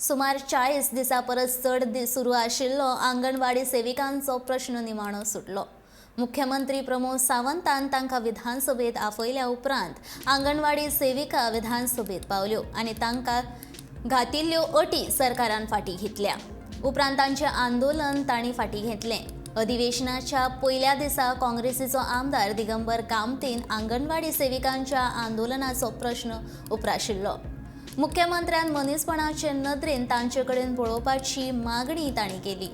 सुमार 40 दिसां परस चड दीस सुरू आशिल्लो आंगणवाडी सेविकांचो प्रश्न निमाणो सुटलो. मुख्यमंत्री प्रमोद सावंतान तांकां विधानसभेत आपयल्या उपरांत आंगणवाडी सेविका विधानसभेत पावल्यो आनी तांकां घातिल्ल्यो अटी सरकारान फाटीं घेतल्या. उपरांत तांचें आंदोलन तांणी फाटीं घेतलें. अधिवेशनाच्या पयल्या दिसा काँग्रेसीचो आमदार दिगंबर कामतीन आंगणवाडी सेविकांच्या आंदोलनाचो प्रश्न उप्राशिल्लो. मुख्यमंत्र्यान मनीसपणाचे नदरेन तांचे कडेन पळोवपाची मागणी तांणी केली.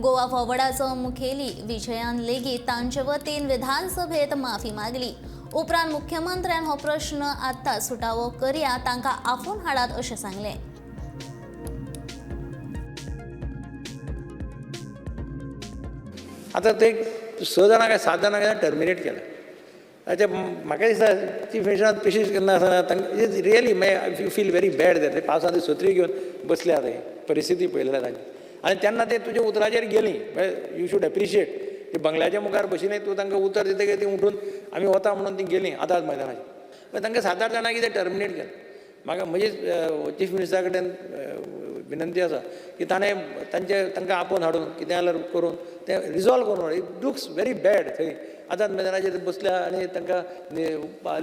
गोवा फॉवर्डाचो मुखेली विजयान लेगीत तांचे वतीन विधानसभेत माफी मागली. उपरांत मुख्यमंत्र्यान हो प्रश्न आत्तां सुटावो करया, तांकां आफोवन हाडात अशें सांगलें. आतां ते 6 जाणां काय 7 जाणां काय टर्मिनेट केलें. ताचे म्हाका दिसता चीफ मिनिस्टरान पेशंस केन्ना आसना तांकां. Is really may you feel very bad. ते पावसांत सत्री घेवन बसल्या थंय परिस्थिती पळयल्या तांची आनी तेन्ना ते तुज्या उतराचेर गेली. You should appreciate. ते बंगल्याच्या मुखार बशिल्ले, तूं तांकां उतर दितकीर ती उठून आमी वता म्हणून ती गेली आझाद मैदानाचेर. तांकां 7-8 जाणां कितें टर्मिनेट केलें. म्हाका म्हजी चीफ मिनिस्टरा कडेन विनंती आसा की ताणें तांचे तांकां आपोवन हाडून कितें जाल्यार करून तें रिजॉल्व करून. It looks very bad. थंय आझाद मैदानाचेर बसल्या आनी तांकां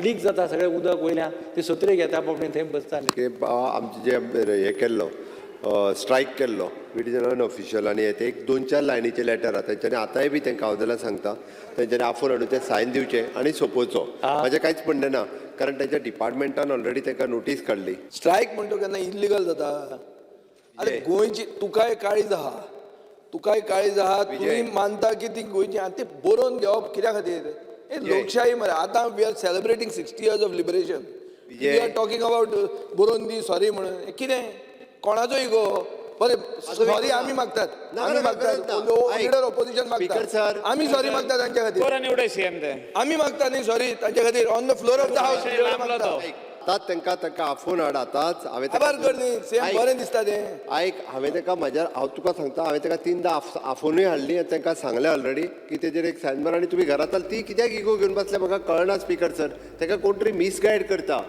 लीक जाता सगळें उदक वयल्यान, ती सत्री घेता आपणे थंय बसता. की आमचे जे हे केल्लो स्ट्रायक केल्लो, it is unofficial आनी ते एक 2-4 लायनीचे लेटर आहा. तेंच्यांनी आतांय बी तांकां हांव जाल्यार सांगता, तेंच्यांनी आफोवन हाडून ते सायन दिवचे आनी सोंपोवचो. म्हाजें कांयच म्हणणें ना, कारण तेंच्या डिपार्टमेंटान ऑलरेडी तांकां नोटीस काडली. स्ट्रायक म्हणतो केन्ना इल्लिगल जाता? अरे गोंयची तुकाय काळीज आहा, तुकाय काळीज आहा. तुमी मानता की ती गोंयची आनी ती बरोवन घेवप कित्या खातीर? हे लोकशाही मरे. आतां we are celebrating 60 years of liberation, we are talking about बरोवन दी सॉरी म्हणून. कितें कोणाचो इगो? बरें, सॉरी आमी मागतात, आमी मागतात, लिडर ऑपोजिशन मागतात, आमी सॉरी मागतात तांच्या खातीर. सीएम ते आमी मागता न्ही सॉरी तांच्या खातीर on the floor of the house मागता. आतांच तांकां तांकां आफोवन हाड आतांच. हांवें आभार कर न्ही सेम, बरें दिसता तें. आयक, हांवें ताका म्हज्या, हांव तुका सांगता, हांवें ताका 3दा आफोवनूय हाडली आनी तांकां सांगलें ऑलरेडी की तेजेर एक सायन मार आनी तुमी घरांत. ती कित्याक इगो घेवन बसल्या म्हाका कळना स्पीकर सर. ताका कोण तरी मिसगायड करता.